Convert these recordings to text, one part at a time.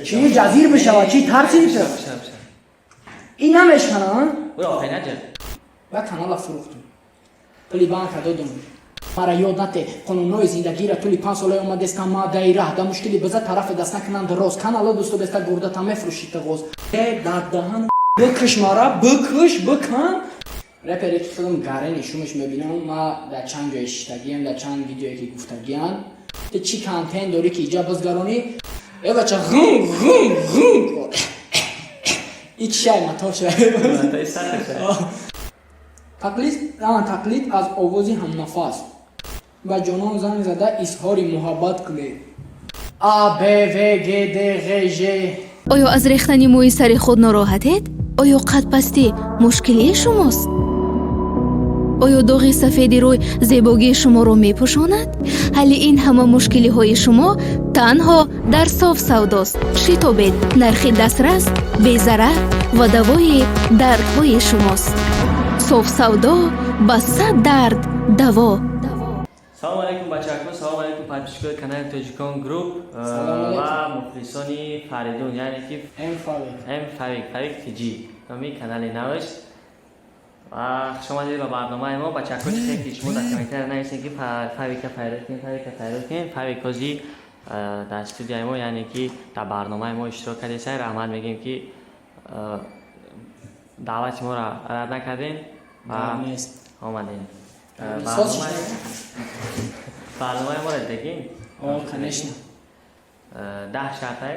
Чӣ ҷазир бишавад, чӣ тарсиди ту? Ин намешкана? Ба канала фурӯхтум, пули банка додум. Мара ёд нате қонунҳои зиндагиро. Тӯли 5 солаи омадестам ма даи раҳ да мушкили биза тарафе даст накунанд роз канало дӯсту беста гурдата мефурӯши тағоз дар даҳан. Бикуш мара, бикуш, бикан. Репере ки худам гарени шумаш мебинам, ма дар чанд ҷое шиштагиам, дар чанд видеое ки гуфтагиам: ту чӣ контент дорӣ, ки иҷа бизгаронӣ? Э, бача, ғун ғун ғун, и чишай мотор шай. Тақлид, тақлид аз овози ҳамнафас. Ба ҷонон занг зада изҳори муҳаббат кунед. А, Б, В, Г, Д, Ғ, Ж. Оё аз рехтани мӯи сари худ нороҳатед? Оё қадпастӣ мушкилии шумост? Оё доғи сафеди рӯй зебогии шуморо мепӯшонад? Ҳалли ин ҳама мушкилиҳои шумо танҳо дар Соф Савдост. Шитобед, нархи дастрас, безарар ва давои дардҳои шумост. Соф Савдо ба сад дард даво. Салому алейкум, бачаҳо, салому алейкум, подписчикои канали Тоҷикон Груп ва мухлисони Фаридун, яъне ки М Фавик, Фавик Тҷ номи канали наваш. Ва хушомадед ба барномаи мо, бачаҳо. Чизе ки шумо дар комментария нависед, ки Фавика файрод кунед, Фавика файрод кунед, Фавик ҳози дар студияи мо, яъне ки дар барномаи мо иштирок кардеса. Раҳмат мегӯем, ки даъвати моро рад накардем ва омадем. Барномаи моро дидагим? Конечно. 10 шартай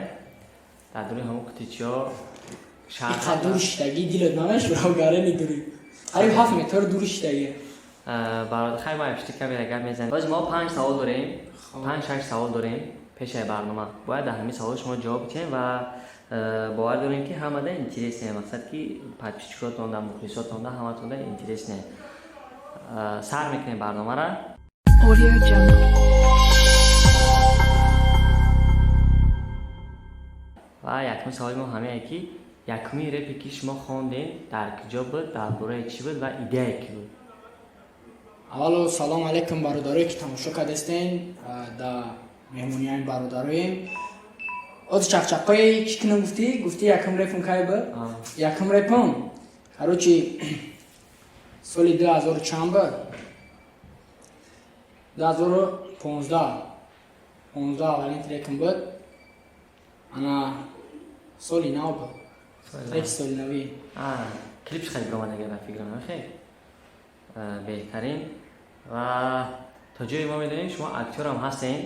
дар дуруни ҳамон қутичиҳо. Иқа дур шиштагӣ дилот намешӯра, гарени дури қариб 7 метр дур шиштагӣ. Хай, ма пишти камера гап мезанем. Боз мо панҷ савол дорем, панҷ, шаш савол дорем пешаи барнома. Бояд дар ҳамин савол шумо ҷавоб бидиҳем ва бовар дорем, ки ҳамада интересне, мақсад ки подписчикотонда, мухлисотонда, ҳаматонда интересне. Сар мекунем барномара. Audio Jungle. Ва якуми саволи мо ҳамее, ки якуми репе ки шумо хондем, дар куҷо буд, дар бораи чӣ буд ва идеяе ки буд? Аввало, салом алейкум, бародарое ки тамошо кардастен. Да меҳмониҳои бародароем. Оз чақчақҳои чӣ кунам, гуфтӣ якум репум кай буд? Якум репум, короче, соли 2000 чанд буд, 2015, 15 аввалин трекам буд. Ана соли нав буд, треки соли навӣ. Клипш хеле биромадага ба фикрам, хел беҳтарин. Ва то ҷое мо медонем, шумо актёрам ҳастем,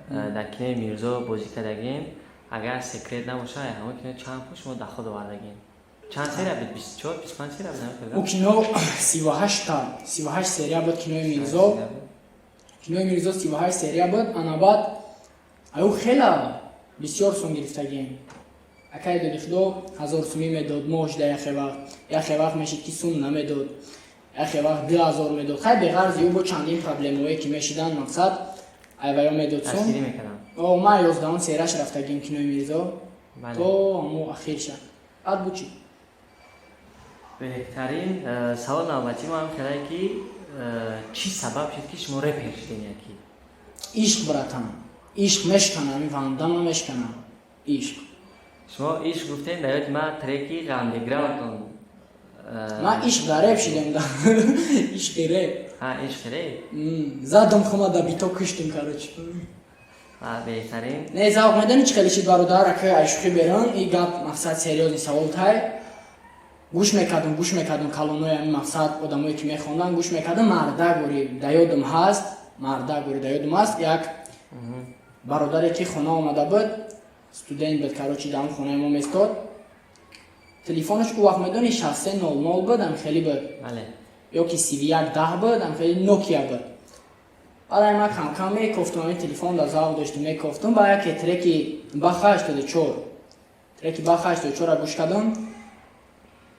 дар кинои Мирзо бозӣ кардагем. Агар секрет набошад, ҳамон кино чанд пул шумо даход овардагем? Чанд серия буд, 24, 25 серия буд? Ӯ кино 38-та, 38 серия буд кинои Мирзо. Кинои Мирзо 38 серия буд. Ана баъд аю хела бисёр сум гирифтагем. Акай доди худо 1000 сумӣ медод моҳш. Да яхе вақт, яхе вақт мешид, ки сум намедод, яхе вақт 2000 медод. Хай, беғарзи ӯ бо чандин проблемаҳое ки мешиданд, мақсад, айваё медод сум. О, ман 11-ум серияш рафтагим кинои Мирзо то ҳамо ахирша. Баъд буд чӣ? Беҳтарин. Савол навбатӣ мо ҳам хелае, ки чӣ сабаб шуд, ки шумо репер шудем яки? Ишқ, братан, ишқ мешкана, ами вандама мешкана ишқ. Шумо ишқ гуфтем, дар ёди ман треки андеграундтон. Ман ишқ дар реп шидем, да ишқи реп. Ишқи реп. Задам хума да бито куштем, короче. Беҳтарин. Не, завқ медонӣ чӣ хеле шид, бародар, акай, айшухӣ берон и гап, мақсад, серьёзный савол тай. Гӯш мекардум калонои ами, мақсад, одамое ки мехонданд, гӯш мекардум. Мардак гори да ёдам ҳаст, мардак гори да ёдам ҳаст, як бародаре ки хона омада буд, студент буд, короче, дар он хонаи мо местод. Телефонаш ӯ вақт, медонӣ, 6300 буд, ам хеле буд ё ки 3110 буд, ам хеле Нокия буд. Баъд ман камкам мекофтум ами телефон, да завқ доштум, мекофтум. Ба яке треки Баха 84, треки Баха 84-ра гӯш кардам.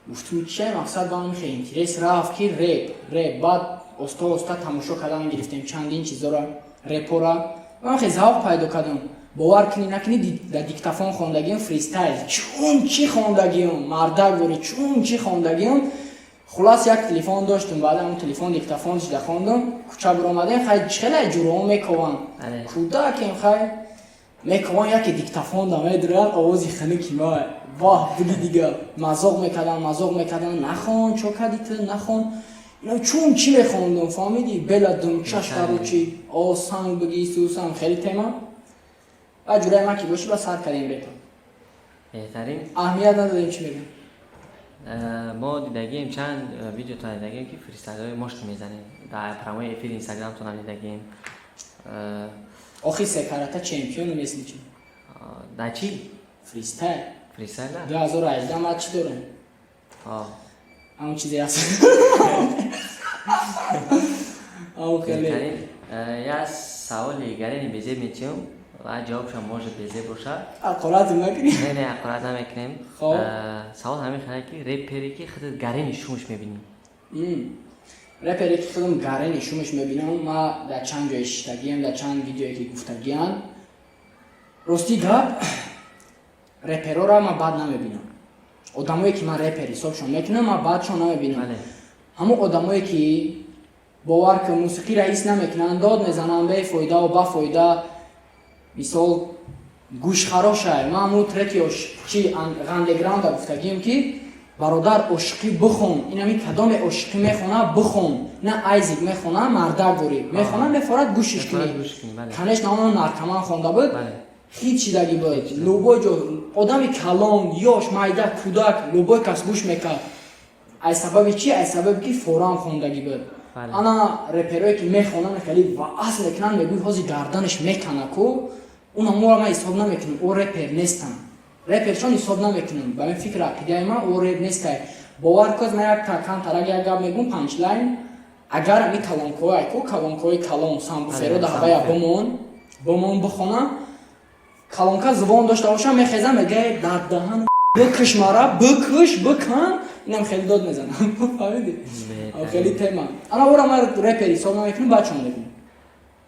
Гуфтум, че мақсад, ба хеле интерес рафт, ки реп, реп. Баъд оста оста тамошо кардан гирифтем чандин чизора, репора. Ман хеле завқ пайдо кардам. Бовар кунӣ, накунӣ, дар диктофон хондагиам фристайл, чун чӣ хондагиам, мардак бори, чун чӣ хондагиам. Хулас, як телефон доштум, баъд ҳамон телефон диктофон шида хондум. Кӯча биромадем, хай, хеле ҷуроҳо мекованд, кӯдакем, хай. Мекуван, яке диктофон да медурад, овози хунуки ма, воҳ, буги дига мазоқ мекардан, мазоқ мекардан: «Нахон, чо кади ту, нахон». Ино чун чӣ мехондум, фаҳмидӣ? Бела думчаш, короче, о санг буги сусам, хеле тема. Ба ҷураи ман ки бошӣ, ба сар кардем репа. Беҳтарин. Аҳамият надодем, чӣ мегӯям. Мо дидагием, чанд видеотон дидагием, ки фристайлҳои мошки мезанем, дар прямой эфири Инстаграмтонам дидагием. Охи се карата чемпиону если чӣ. Дар чӣ? Фристайл. Фристайла? 2018 ман чӣ дорам, ҳамон чизе аст, ҳамон хеле. Беҳтарин. Як саволи гарени безеб метиҳам ва ҷавобшам может безеб бошад. Ҳақоратм накунӣ. Не, ҳақорат намекунем. Хоб. Савол ҳамин хеле, ки репере ки худат гарени шумаш мебинӣ? Репере ки худам гарени шумаш мебинам, ма дар чанд ҷое шиштагиам, дар чанд видеое ки гуфтагиам. Рости гап, реперора ман бад намебинам. Одамое ки ман репер ҳисобшон мекунам, ман бадшон намебинам. Ҳамон одамое ки, бовар ки, мусиқиро ҳис намекунанд, дод мезананд бефоидаву бафоида, мисол, гӯшхарошай. Ман ҳамун треки чи андеграунда гуфтагием, ки бародар, ошиқӣ бихон. Инами кадоме ошиқӣ мехона, бихон, на айзик мехона, мардак дорӣ мехона, мефорад гӯшиш кунӣ. Конечно, он наркоман хонда буд, ҳеҷ чидаги буд. Любой ҷо одами калон, ёш, майда, кӯдак, любой кас гӯш мекард. Аз сабаби чи? Аз сабаби ки форам хондагӣ буд. Ана реперое ки мехонанд, хеле ваъз мекунанд, мегӯй ҳози гарданаш мекана ку, унаморо ман ҳисоб намекунам, о репер нестам, репершон ҳисоб намекунам. Ба ин фикр, ақидаи ман, о реп нестай. Бовар кӯз, ман як такан тарак як гап мегӯм, панчлайн. Агар ами калонкҳое ку, калонкҳои калон самбуферо даҳвая бимон, бимон, бихона, калонка зубон дошта бошам, мехезам, мегӯяй: «Дар даҳан бикуш мара, бикуш, бикан». Инам хеле дод мезанам, фаҳмидӣ? Хеле тема. Ана ора ман репер ҳисоб намекунам, бачон мекунам.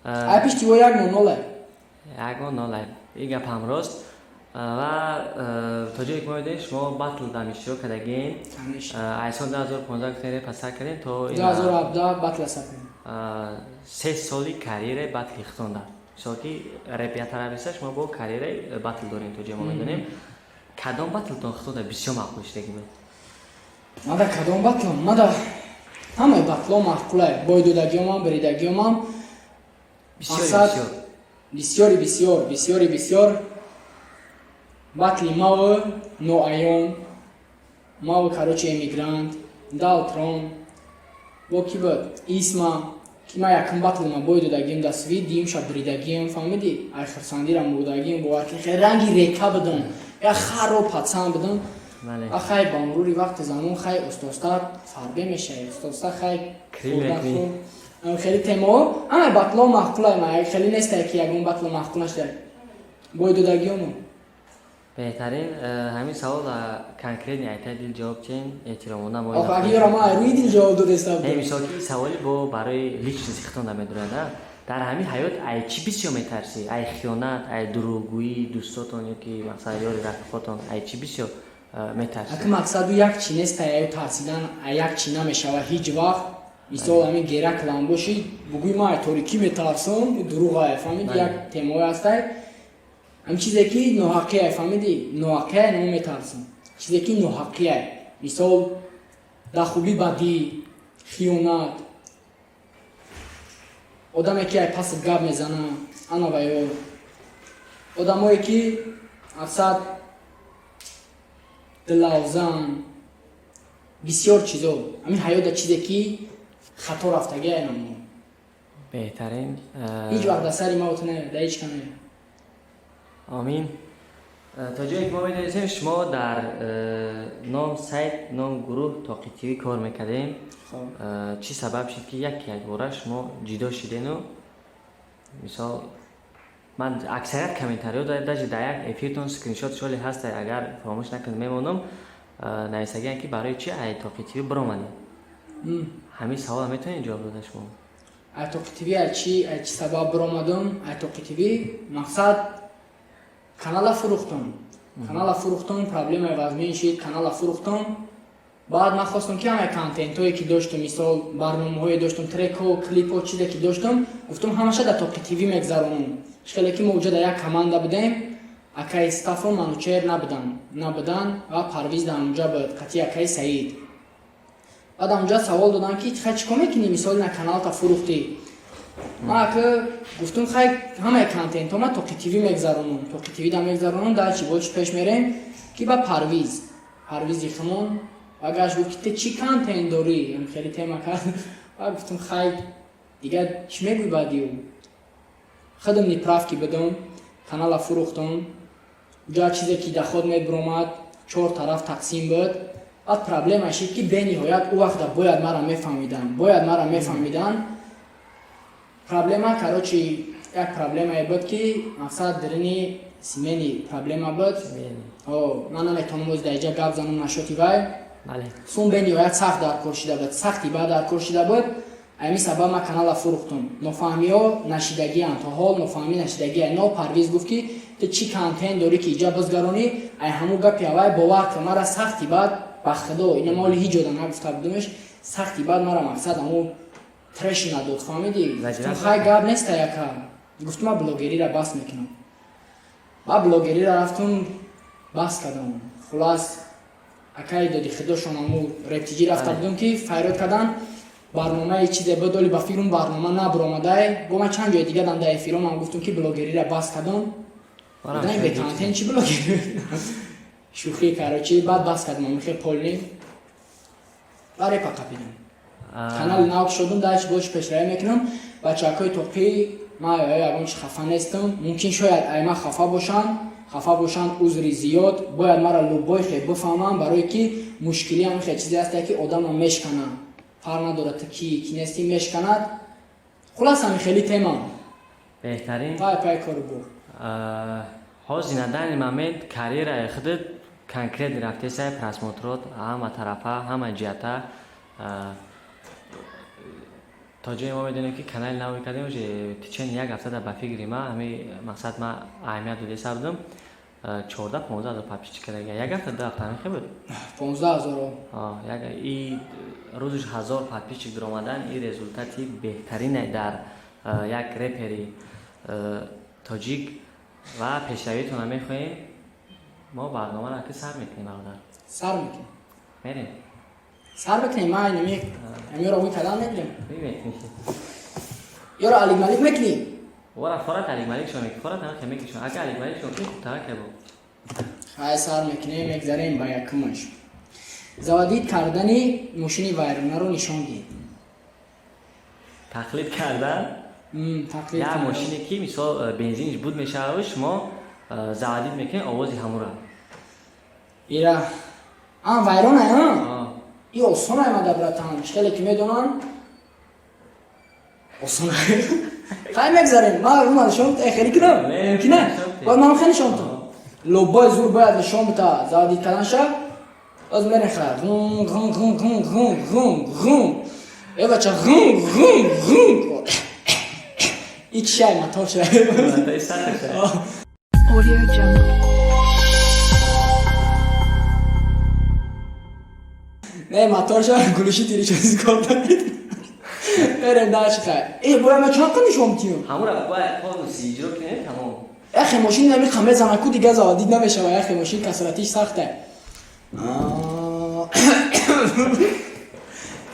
Ай пишти во 1-0. 1-0, ин гап ҳам рост. Ва то ҷое ки мо медонем, шумо батл дам иштирок кардагин ай соли 2015, гуфтем, репа сар кардем то 2017 батла сар кардем. 3 соли карьераи батли хитонда. Мисол ки реп як тараф иста, шумо бо карьераи батл дорем. То ҷое мо медонем, кадом батлтон хитонда бисёр маъқул шудаги буд? Мада кадом батл? Мада ҳамаи батло маъқулай, бойдодагиёмам, беридагиёмам. Бисёр. Бисёри бисёр, бисёри бисёр батли маву ноаён, маву, короче, эмигрант, далтрон, бо ки буд, исма, ки ман якум батлма бой додагием, дастви диюмша бридагием, фаҳмидӣ? Ай хурсандира мурдагием, бовар ки хеле ранги река будам, як харо пацан будам. А хай, ба мурури вақти замон, хай, устоста фарбе мешавӣ, устоста, хай, хеле темао. Ама батло маъқулай ма, хеле нестай ки ягон батло маъқул нашуда, бой додагиёмо. Беҳтарин. Ҳамин савол конкретно айтаи дил ҷавоб чен, эҳтиромона. Мо ма рӯи дил ҷавоб додестам. Мисол ки саволи бо барои личности хитонда медорад. Дар ҳамин ҳаёт ай чӣ бисёр метарсӣ? Ай хиёнат, ай дурӯғгӯӣ, дӯстотон ё ки мақсад ёри рафиқотон, ай чӣ бисёр метарсӣ? Аки мақсаду як чӣ нест, аю тарсидан як чӣ намешава ҳеҷ вақт. Мисол, ҳамин Гераклам бошӣ, бугӯй: «Ман ай торикӣ метарсам», дурӯғае, фаҳмиди? Як темое ҳастай, ҳамин чизе ки ноҳаққие, фаҳмиди? Ноҳаққие но метарсам, чизе ки ноҳаққие, мисол, дар хубӣ, бадӣ, хиёнат, одаме ки ай пасат гап мезана, ана ва ё одамое ки мақсад дилавзан, бисёр чизо. Ҳамин ҳаёта чизе ки хато рафтагия намо. Беҳтарин. Ҳеҷ вақт дар сари мавт не, дар ҳеҷ кане. Омин. То ҷое ки мо медонистем, шумо дар ном сайт, ном гурӯҳ Тоқи ТВ кор мекардем. Чӣ сабаб шуд, ки як якбора шумо ҷидо шидену? Мисол, ман аксарият комментариҳо, даже дар як эфиртон скриншот шоли ҳаста, агар фаромӯш накунед, мемонам, нависагиам, ки барои чи ай Тоқи ТВ биромадед. Ҳамин савола метавонед ҷавоб дода шумо? Ай Тоқи ТВ ай чӣ сабаб биромадам ай Тоқи ТВ? Мақсад, канала фурӯхтам, канала фурӯхтам, проблемаи вазмин шид, канала фурӯхтам. Баъд ман хостам, ки ҳамаи контентҳое, ки доштум, мисол, барномаҳое доштум, трекҳо, клипҳо, чизе ки доштум, гуфтум, ҳамаша дар Тоқи ТВ мегзаронам. Хеле ки мо уҷа дар як команда будем, акаи Стафо, Манучер набуданд ва Парвиз дар онҷа буд, қатъи акаи Саид. Баъд онҷа савол додам, ки хай, чӣ кор мекунӣ, мисол, на каналта фурӯхтӣ? Ман ака гуфтум, хай, ҳамаи контентҳо ман Тоқи ТВ мегзаронам, Тоқи ТВ да мегзаронам. Дальше бо чӣ пеш мерем, ки ба Парвиз, Парвизи химон ва гашт, гуфт, ки ту чӣ контент дорӣ? Хеле тема кард. Ва гуфтум, хай, дигар чӣ мегӯй? Баъди ӯ худам неправ ки будам, канала фурӯхтам. Ҷа чизе ки доход мебиромад, чор тараф тақсим буд. Баъд проблема шид, ки бениҳоят ӯ вақта бояд мара мефаҳмидан, бояд мара мефаҳмидан. Проблема, короче, як проблемае буд, ки мақсад дарини семейный проблема буд. Ман наметавонам оз дар иҷа гап занам нашоти вай. Сум бениҳоят сахт дар кор шида буд, сахти баъд дар кор шида буд. Ами сабаб ман канала фурӯхтум. Нофаҳмиҳо нашидагианд, то ҳол нофаҳмӣ нашидагия. Но Парвиз гуфт, ки ту чӣ контент дорӣ, ки иҷа бизгаронӣ? Ай ҳамун гапи аввай, бовар кун, мара сахти баъд, ба худо, ина моли ҳеҷ ода нагуфта будумеш, сахти баъд мара мақсад ҳамун треш надод, фаҳмидӣ? Гуфтум, хай, гап неста, яка. Гуфтум, ман блогерира бас мекунам. Ба блогерира рафтум, бас кардам. Хулас, акаи доди худошон, ҳаму рептиҷӣ рафта будум, ки файрод кардан, барномаи чизе буд, оли ба фикрам барнома набуромадай. Бо ман чанд ҷои дига дар эфиромам гуфтум, ки блогерира бас кардам. Бе контент чӣ блогери? Шӯхӣ, короче, баъд бас кардам, амихе полный ба репа қапидам, канали нав шудум. Дальше бош пешравӣ мекунам. Бачакҳои Тоқӣ, ман ягон чи хафа нестам. Мумкин, шояд ай ман хафа бошанд, хафа бошанд, узри зиёд. Бояд мара любой хе бифаҳмам, барое ки мушкилӣ ҳам хе чизе ҳасте, ки одамро мешканад, фарқ надорад ту ки ки нестӣ, мешканад. Хулас, ҳами хеле тема. Беҳтарин. Пай пай кору бур. Ҳозир на данный момент карьераи худат конкретно рафтесай, просмотрот ҳама тарафа, ҳама ҷиҳата. То ҷое мо медонем, ки канали нави кардем, уже течение як ҳафта, ба фикри ма, ҳами мақсад ма аҳамият додеса будам, 14-15 ҳазор подписчик кардага як ҳафта, 2 ҳафта, ҳамин хел буд. 15 ҳазоро. И рӯзиш 1000 подписчик даромадан, и результати беҳтарине дар як репери тоҷик ва пешравитона мехоҳем. Мо барномаро ки сар мекунем, бародар. Сар мекунем. Мерем. Сар мекунем. Ма инами амиёро ӯй кадан мекунем, ёро алик малик мекунӣ. Ора, форат алик малик шо меки, форат ҳам хемеки шо, ага алик малик шо ки хубтара кебо. Хай, сар мекунем, мегзарем ба якумаш. Заводить кардани мошини вайронаро нишон диҳед. Тақлид кардан. Тақлид. Як мошине, ки мисол бензиниш буд мешавад, шумо заводить мекунед овози ҳамура. Ира а вайрона и осон аймада, братан, хеле ки медонам, осон. Хай, мегзарем. Ма рума нишон хеле кунам, мумкина, бояд ман хеле нишон там. Любой зур бояд нишон бита заводить карданша. Боз мерем. Хай, ғун ғун ғун ғун ғун ғун ғун, э бача, ғун ғун ғун, и чишай мотор шай. Audio Jungle. Не, мотор ша глуши тири шо кор. Мерем дальше. Хай, э, бояд ма чанд нишон тиём? Ҳамура бояд полностью иҷро кунем, тамом. Яхе мошин нами қаме занаку, дига заводить намешава. Яхе мошин касратиш сахта.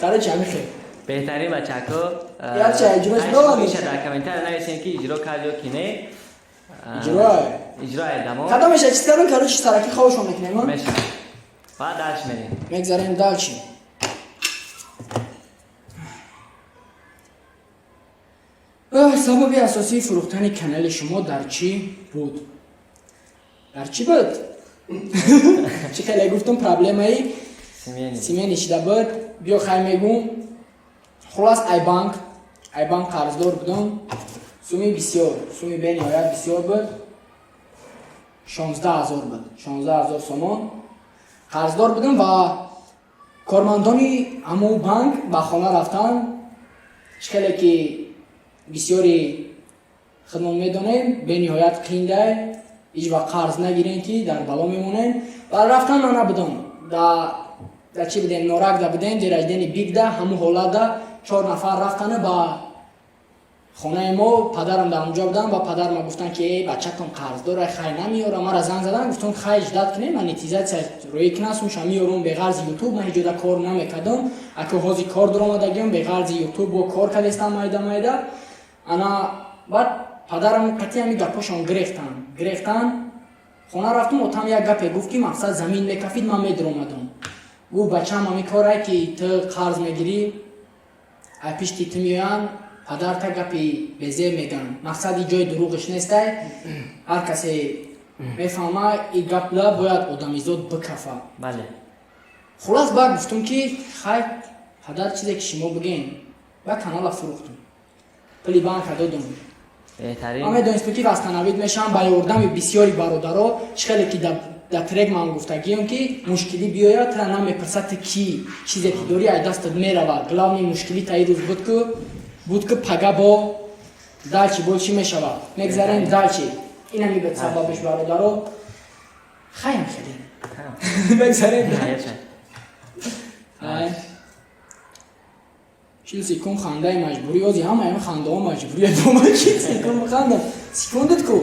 Короче, ҳамихе. Беҳтарин, бачако. Ярча, иҷрош биёлади. Дар комментария нависем, ки иҷро кард ё ки не. Иҷро. Иҷрои дамо. Кадомеша чиз кардам, короче, сараки ховшон мекунем. Меша, баъд дальше мерем. Мегзарем дальше. Сабаби асосии фурӯхтани канали шумо дар чӣ буд? Дар чӣ буд? Чӣ хеле гуфтум, проблемаи семейный шида буд. Биё, хай, мегум. Хулас, ай банк қарздор будам. Суми бисёр, суми бениҳоят бисёр буд, 16 000 буд, 16 000 сомон қарздор будам ва кормандони ҳамун банк ба хона рафтан. Чӣ хеле ки бисёри худмон медонем, бениҳоят қиндай, ҳеҷ вақт қарз нагирем, ки дар бало мемонем. Ва рафтан ман набудам. Да чӣ будем, Норак да будем, день рождения бигда, ҳамун ҳолатда чор нафар рафтану ба хонаи мо. Падарам дар онҷо будам ва падарма гуфтанд, ки э, бачатон қарздора, хай намеёрам. Мара занг задан, гуфтам, хай, ждать кунем, монетизация рӯи кунам, сумша меёрум. Беғарзи Ютуб ман ҳеҷода кор намекардам. Аку ҳози кор дуромадагиам, беғарзи Ютуб бо кор кардестам майда майда. Ана баъд падарам қатъи ҳами гапҳошон гирефтан, гирефтан. Хона рафтум, отам як гапе гуфт, ки мақсад замин мекафид, ман медуромадам. Гуфт: «Бачам, ҳами корае, ки ту қарз мегирӣ, ай пишти ту меоянд, падарта гапи безеб мегӯянд». Мақсади ҷои дурӯғиш нестай, ҳар касе мефаҳма, и гапла бояд одамизод бикафа. Хулас, баъд гуфтум, ки хай, падар, чизе ки шумо бигӯен. Ба канала фурӯхтум, пули банка додум. Ман медонистум, ки восстановить мешавам ба ёрдами бисёри бародаро. Чӣ хеле ки дар трек ман гуфтагиём, ки мушкилӣ биёяд, тра намепурсад ту кӣ, чизе ки дорӣ, ай дастат меравад. Главный мушкилӣ та ин рӯз буд, ку пага бо дальше бо чӣ мешавад, мегзарем дальше. Инами бед сабабиш, бародаро. Хаям, хеле мегзарем. Хай. 40 секунд хандаи маҷбурӣ. Ози ҳама ин хандаҳо маҷбурия. Дома 40 секунд бихандам, секундат ку.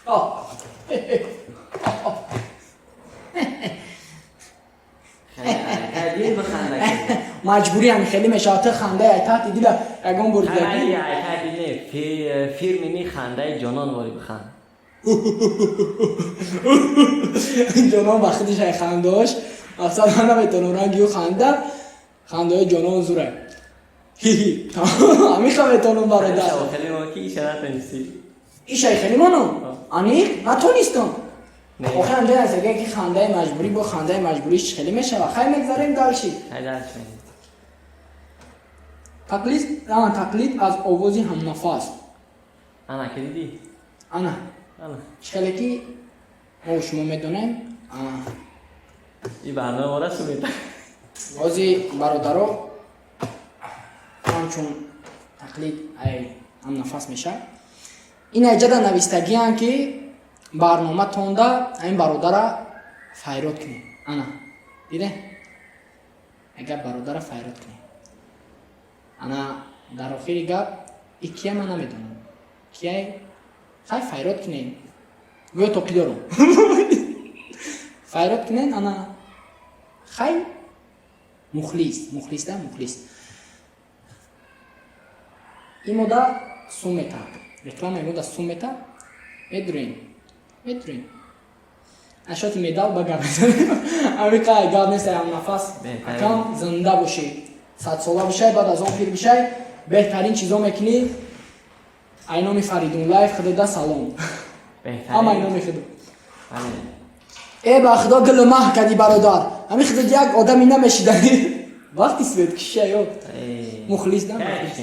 О. Дил биханда. Маҷбурӣ ҳам хеле мешавад, ту хандаи ай таҳти дила ягон бор дидагӣ? Не, фирмини хандаи ҷонон вори биханд. Ҷонон ба худиш ай хандаош, мақсад ман наметавонам ранги ӯ ханда. Хандаҳои ҷонон зура. Хи-хи, ҳамиха метавонам, бародар. Хеле мо ки иша натонистӣ. Ишай хеле моно аниқ натонистам. Охир анҷа назага, ки хандаи маҷбурӣ бо хандаи маҷбурӣ чӣ хеле мешавад. Хай, мегзарем дальше. Хай, дальше. Тақлид, тақлид аз овози ҳамнафас. Ана, ки дидӣ? Ана. Ана. Чӣ хеле ки мо шумо медонем. И барнома ора сумета. Ози, бародаро, ҳамчун тақлид ай ҳамнафас мешавад. Ин айҷада навистагиам, ки барноматонда ҳамин бародара файрод кунем. Ана, диде, агар бародара файрод кунем. Ана, дар охири гап и кия, ман намедонам кияй. Хай, файрод кунем, гӯё тоқи дорум, файрод кунен. Ана, хай, мухлис, мухлис да, мухлис. Имода сум мета, реклама имода сум мета. Медурем, медурем, ашоти медал ба гап мезанем. Амиқа гап нест. Ам нафас. Беҳтарин. Акам, зинда бошӣ, садсола бишай, баъд аз он пир бишай, беҳтарин чизо мекунӣ. Ай номи Фаридун Лайф худода салом. Ҳама ай номи худо. Бале. Э, ба худо, гулу маҳ кардӣ, бародар. Ҳами худо як одами намешиданӣ вақти свет киша ё мухлис да, мухлис.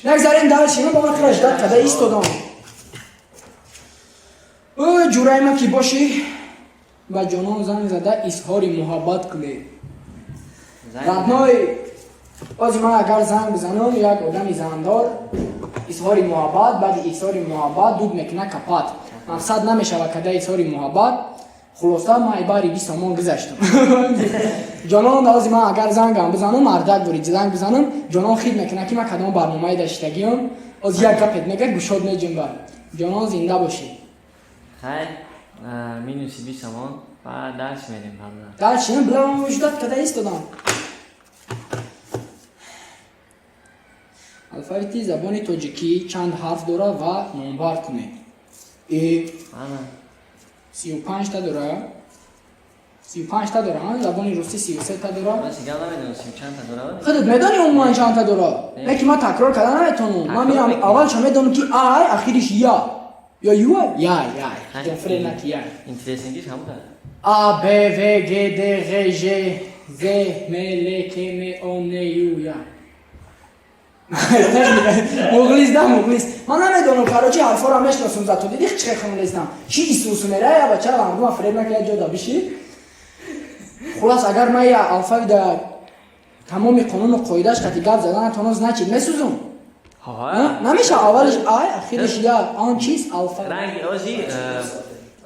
Нагзарем дальше. Ман ба ман тура ждать карда истодам. Ӯ, ҷурайма ки бошӣ, ба ҷонон занг зада изҳори муҳаббат кунед. Родной, ози ман агар занг бизанам, як одами зандор изҳори муҳаббат, баъди изҳори муҳаббат дуд мекуна капат. Мақсад намешавад када изҳори муҳаббат. Хулоса, ман айбари 20 сомон гузаштам. Ҷонон, ози ман агар зангам бизанам, мардак бурид, занг бизанам, ҷонон хид мекуна, ки ман кадом барномае даштагиам. Ози як гапет мега, гушод меҷунба. Ҷонон, зинда бошӣ. Хай, минуси 20 сомон ва дальше мерем, бародар. Дальше билам, ждать када истодам. Алфавити забони тоҷикӣ чанд ҳарф дорад ва номбар кунед. Э. Ана. 35-та дора, 35-та дора. Забони русӣ 33-та дора. Ман сигал намедонистем чандта дора. Худат медонӣ умуман чандта дора? Не. Не, ки ман такрор карда наметавонам. Ман Такрор мирам. мекунӣ. Аввалша медонам, ки ай, ахириш я ё ю, я, я. Френа ки я. Интереснигиш ҳамуда. А, Б, В, Г, Д, Ғ, Ж, З, М, Л, К, М, О, Н, Ю, Я. Мухлис да, мухлис. Ман намедонам, короче, ҳарфоро мешиносум, зато дидӣ чӣ хонлестам. Чи исусу мера, я бача лангума фреб нака, я ҷода биши. Хулас, агар ман я алфавида тамоми қонуну қоидааш қати гап задан натонам, значит месӯзум. Ҳа. Намеша, аввалиш ай, ахириш я, он чиз алфавит. Ранги ози.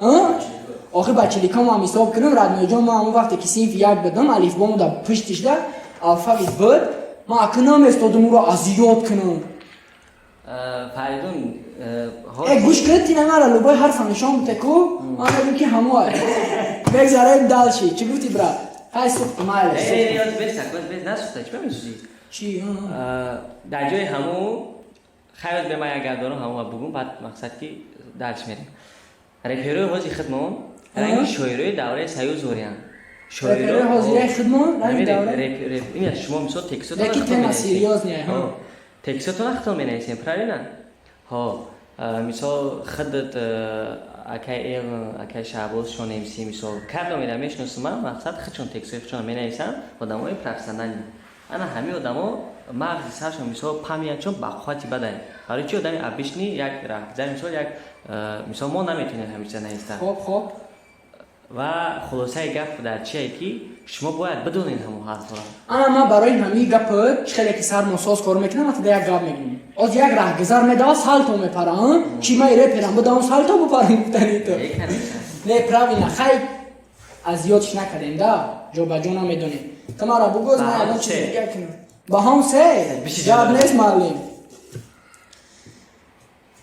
Охир ба чиликамо ҳам ҳисоб кунам, родной ҷон, ман ҳамон вақте ки синфи як будам, алифбому дар пуштишда алфавит буд, ман ака наместодам ӯро аз ёд кунам. Фаридун. Э, гӯш кунед, тина мара любой ҳарфа нишон бите ку, ман мегӯм ки ҳамоа. Мегзарем дальше. Чӣ гуфтӣ, брат? Хай, сухт, майли. Насухта, чӣ мемесӯзӣ? Чӣ? Дар ҷои ҳаму хайр, бе ман як гап дорам, ҳамуа бугум, баъд мақсад ки дальше мерем. Реперои ҳози хидмон ранги шоирои давраи союз зориянд. Реперои ҳозираи хидмон ранги давра Ина шумо мисол текстотона Леки тема серьёзная. Текстотона хитон менависем, правильно? Ҳо, мисол худат, акай Эл, акай Шаҳбоз, Шон МС, мисол кардомеда мешиносам ман, мақсад худшон текстҳои худшон менависам, одамои профессиональный. Ана ҳамин одамо мағзи саршон мисол память шон ба қуввати бадай. Барои чи одами обычный, як раҳгузар, мисол як мисол мо наметонем ҳамин чиза нависта. Хоб, хоб. Ва хулосаи гап дар чие, ки шумо бояд бидонед ҳамон ҳарфҳоро. Ана ман барои ҳамин гап, чӣ хеле ки сармосоз кор мекунам, ман як гап мегӯям. Оз як раҳгузар медава, салто мепара, чи ман реперам бидавам, салто бупарам, гуфтани ту не правильно. Хай, аз ёдш накардем да, ҷобаҷо намедонем. Ту мара бугӯз, ман ягон чизи дига кунам. Баҳом се, гап нест, муаллим.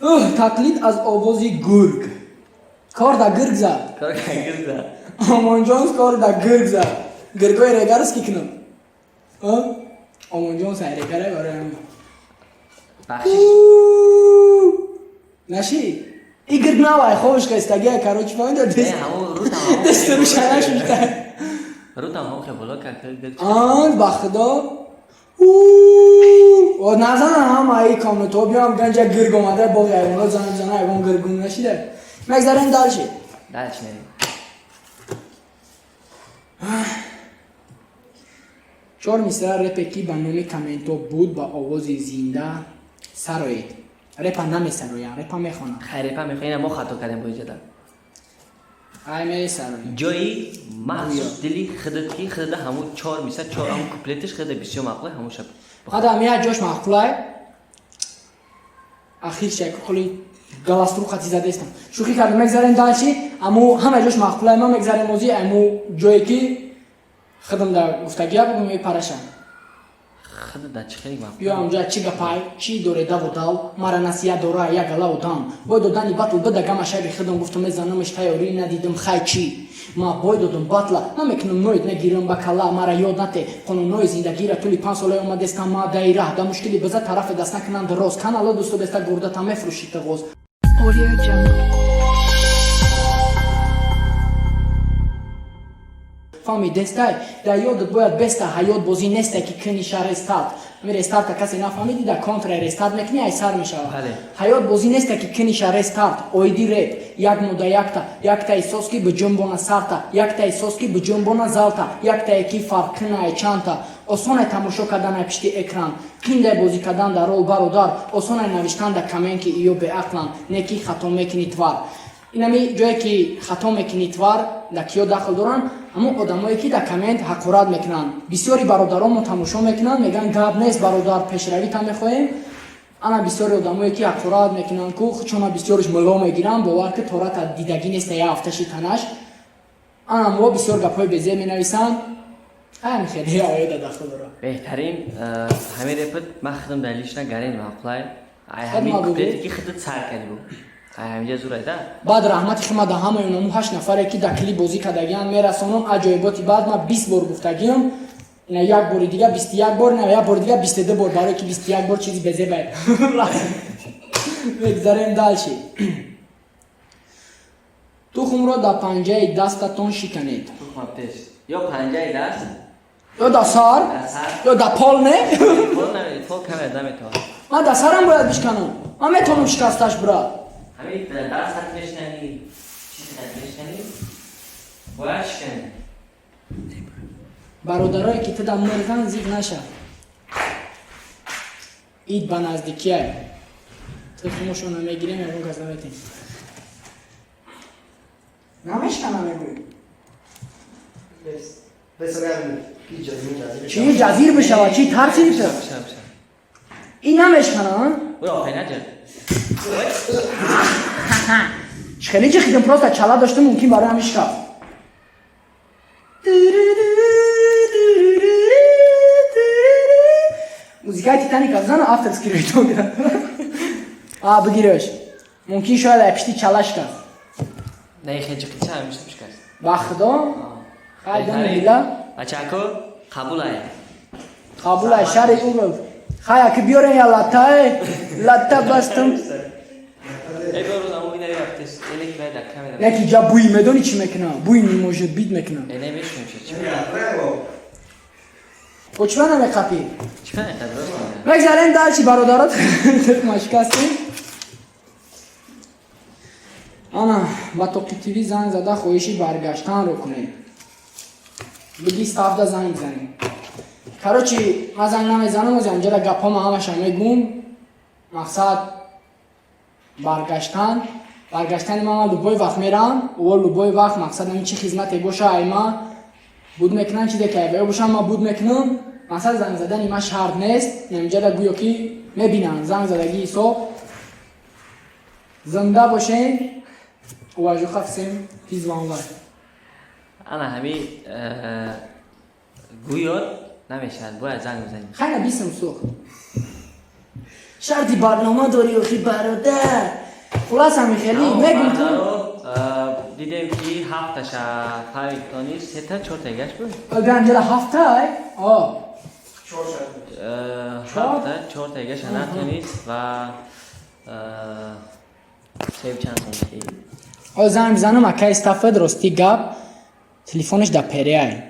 Тақлид аз овози гург. Кор да гирг зад. Омонҷон кор да гирг зад. Гиргои регарс ки кунам. Омонҷон сай регаре, барои ҳамин. Наши? И гирг навай, ховш кастагия, короче, фаҳмида? Дасту рӯшана шушта. Рутам ҳам хе боло кард. Ан ба худо. О, назана ҳама и комнато биём, ганҷа гирг омада, боғи ҳайвонот зана зана, ягон гирг гум нашида. Мегзарем дальше. Дальше мерем. Чор мисра репе, ки ба номи Комментҳо буд, ба овози зинда сароед. Репа намесароям, репа мехонам. Хай, репа мехонем, мо хато кардем бо иҷода. Ай, месароем. Ҷои махсус дили худат, ки худада ҳамун чор мисра, чор ҳамун куплетиш худада бисёр маъқулай, ҳамун шаб. Адам як ҷош маъқулай. Ахир шак холи галастру хати задестам. Шӯхӣ кардам, мегзарем дальше, аммо ҳама ҷош маъқулай, ма мегзарем ози аммо ҷое ки худам да гуфтагия бугум, мепараша. Худада чӣ хеле маъқул. Биё, амҷа чӣ гапай, чӣ доре даву дав, мара насиҳат дора як гала одам. Бой додани батл буда гама шаби худам гуфтам, мезанамаш, тайёрӣ надидам, хай чӣ. Ма бой додам батла, намекунам ноид, нагирам ба кала, мара ёд нате. Қонунҳои зиндагиро тӯли 5 солаи омадестам ма даи раҳ, да мушкили биза тарафе даст накунанд роз. Канало дӯсту беста гурдата мефурӯши тағоз. Audio Jungle. Фаҳмидестай, дар ёдат бояд беста, ҳаёт бозӣ нестай, ки куниша рестарт. Ами рестарта касе нафаҳмиди, да контра рестарт мекунӣ, ай сар мешавад. Бале. Ҳаёт бозӣ нестай, ки куниша рестарт. Оиди реп як мода якта, якта эҳсос ки биҷунбона сарта, якта эҳсос ки биҷунбона залта, яктае ки фарқ кунае чандта. Осонай тамошо кардан ай пишти экран, қиндай бозӣ кардан дар рол, бародар. Осонай навиштан дар коммент, ки иё беақланд, не ки хато мекунӣ твар. Инами ҷое ки хато мекунӣ твар, дар киё дахл доранд? Ҳамон одамое ки дар коммент ҳақорат мекунанд. Бисёри бародаронмо тамошо мекунанд, мегӯянд: гап нест, бародар, пешравита мехоҳем. Ана бисёри одамое ки ҳақорат мекунанд ку, чуна бисёриш муло мегиранд, бовар ки тората дидагӣ неста як ҳафташи танаш. Ана мо бисёр гапҳои безеб менависанд, ҳамин хеле оёда дахл дорад. Беҳтарин ҳамин репат ман худам дар лично гарен маъқулай. Ай Хеле ҳамин маъқул. куплете ки худат сар кардӣ бу. Ай ҳаминҷа зурай да. Баъд раҳмати хима да ҳамаи онаму ҳашт нафаре, ки дар клип бозӣ кардагиам, мерасонам. Аҷоиботи баъд ман 20 бор гуфтагиам, на як бори дига 21 бор, на як бори дига 22 бор, барое ки 21 бор чизи безебай. Мегзарем дальше. Тухмро дар панҷаи дастатон шиканед. Тухма пеш. Ё панҷаи даст, ё дар сар, дар сар. Ё дар пол, не? Пол наме, пол камера наметавонад. Ман дар сарам бояд бишканам, ман метавонам шикасташ, брат. Ҳамин даст хат мешканӣ, чизи хат мешканӣ, бояд шиканӣ. Бародарое ки ту дар мурдан зиқ наша, ид ба наздикия, тухмошона мегирем, ягон кас наметем, намешкана, мегӯем. Чӣ ҷазир бишавад, чӣ тарсиди ту? Бишав, бишав. Ин намешкана, а? Ой, охай наҷа. Хеле ҷихидам, просто чала доштам, мумкин барои ҳамин шикафт. Музикаи Титаника зана, авторский рӯйдон гирад. А, бигираш. Мумкин шояд ай пишти чала шикаст. Не, хеле ҷиқидча ҳамеша шикаст. Ба худо. Хай, дона. Бачако, қабул ай. Қабул ай, шари ӯ. Хай, аки биёрен я латтай. Латта бастам. Эй, бо аммо ина рафтес. Элек бай дар камера. Не ки ҷа буи медони чӣ мекунам? Буи не может быть мекунам. Э, не мешунем чи. Чи? Бо чӣ намеқапӣ? Чӣ кана рост? Мегзарем дальше, бародарот. Машкастем. Ана, ба Тоқи ТВ занг зада хоҳиши баргаштанро кунед. Биги ставда занг занем. Короче, ман занг намезанам, ози ҳамҷода гапҳома ҳамаша мегум. Мақсад баргаштан. Баргаштани ман любой вақт мерам, о любой вақт мақсад ҳамин чӣ хизмате боша, ай ма буд мекунам, чизе ки айбаё бошам, ман буд мекунам. Мақсад занг задани ман шарт нест. Ҳамҷода гӯё ки мебинанд занг задагии ҳисоб. Зинда бошен. Уважуха всем, peace, one love. Ана ҳами гӯёт намешавад, бояд занг бизанем. Хайна бисм сӯхт. Шарти барнома дорӣ охи, бародар. Хулас, ҳами хеле мегум ту. Дидем ки ҳафташа фавик тонист, сета чорта гашт буд. Ганҷала ҳафта ай? О. Ҳафта чорта гаша натонист ва сев чанд сон. О, занг бизанам акай Стаффед. Рости гап, телефонаш да переай.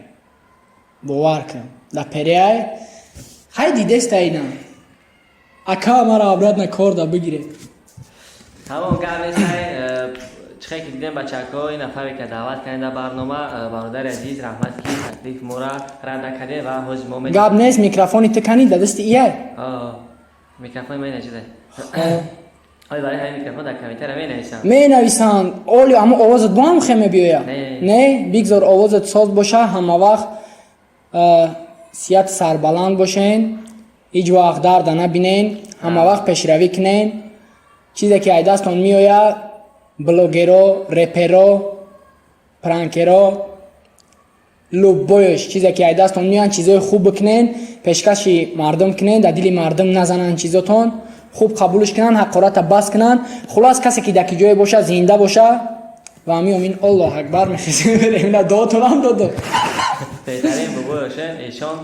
Бовар кун. Да переай. Хай, дидеста ина. Ака, мара обратно кор да бигире. Тамом, гап нестай. Чихе ки дидем, бачако, ин нафаре ка даъват кардем дар барнома, бародари азиз, раҳмат ки таклиф мора рад накардем ва ҳозир мо Гап нест, микрофони ту кани да дасти ияй. Микрофони ман начида. Ой, барои ҳамин микрофон дар комментария менависам. Менависанд. Оли, аммо овозат бо ҳам хе мебиёя. Не. Не, бигзор овозат соз боша, ҳама вақт сиҳат сарбаланд бошен, ҳеҷ вақт дарда набинен, ҳама вақт пешравӣ кунен. Чизе ки ай дастон меояд, блогеро, реперо, пранкеро, любоеш чизе ки ай дастон меоянд, чизои хуб бикунен, пешкаши мардум кунен, дар дили мардум назананд, чизотон хуб қабулш кунанд, ҳақората бас кунанд. Хулас, касе ки дар ки ҷое боша, зинда боша ва ҳамин омин, Аллоҳ акбар, мехезем, мерем. Дуотонам додо. Беҳтарин бобои ошен эшон.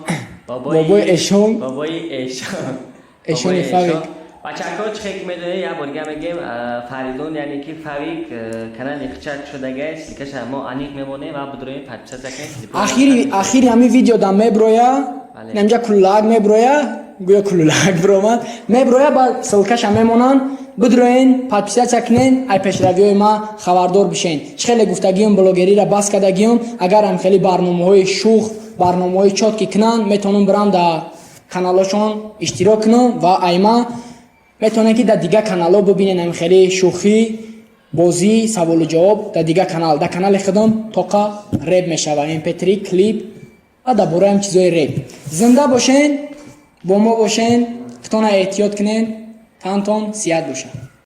Бобои эшон. Бобои эшон. Эшони Фавик. Бачако, чихе ки медонед, як бор дига мегем, Фаридун, яъне ки Фавик, канали хичак шудагай, ссылка ша мо аниқ мемонем ва бидроем, подписаться кунед. Ахири ахири ҳамин видео да меброя. Намҷа куллаак меброя, гӯё куллаак биромад, меброя, ба ссылка ша мемонанд, бидроен, подписаться кунен, ай пешравиҳои ма хабардор бишен. Чӣ хеле гуфтагиюм, блогериро бас кардагиюм, агарам хеле барномаҳои шух, барномаҳои чёткий кунанд, метавонам бирам дар каналошон иштирок кунам ва айма метавонем ки дар дигар каналҳо бибинен ҳамин хеле шӯхӣ, бозӣ, саволу ҷавоб дар дигар канал. Дар канали худам тоқа реп мешава, mp3, клип ва дар бораи ҳам чизои реп. Зинда бошен, бо мо бошен, худтона эҳтиёт кунен, тантон сиҳат бошад.